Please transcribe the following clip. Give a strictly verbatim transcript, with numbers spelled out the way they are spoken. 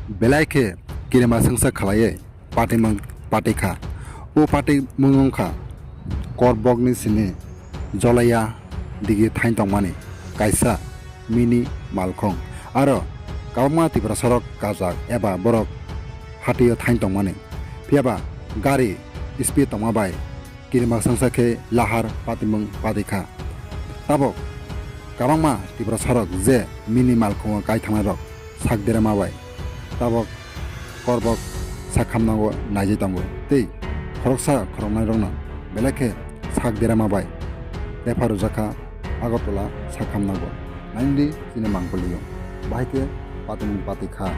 Belai khe kirima swngsa khlaiwi patimung patikha. O patimung wngkha korbokni simi jolaiya digi thain tongmani kaisa mini malkhung. Aro kwbangma Tiprasarok kajak eba borok hatio thain tongmani. Phiyaba gari speed tongma bai kirima swngsa khe lahar patimung patikha. Tabok kwbangma Tiprasarok je mini malkhungo kai thangnairok sak derma bai tabok korbok sak khamnago naijai tongo tei khoroksa khoroknairokno belai khe sak derma bai refer rwjakha Agartala sak khamnago. Naidi chini mangpili o bahai khe patimung patikha.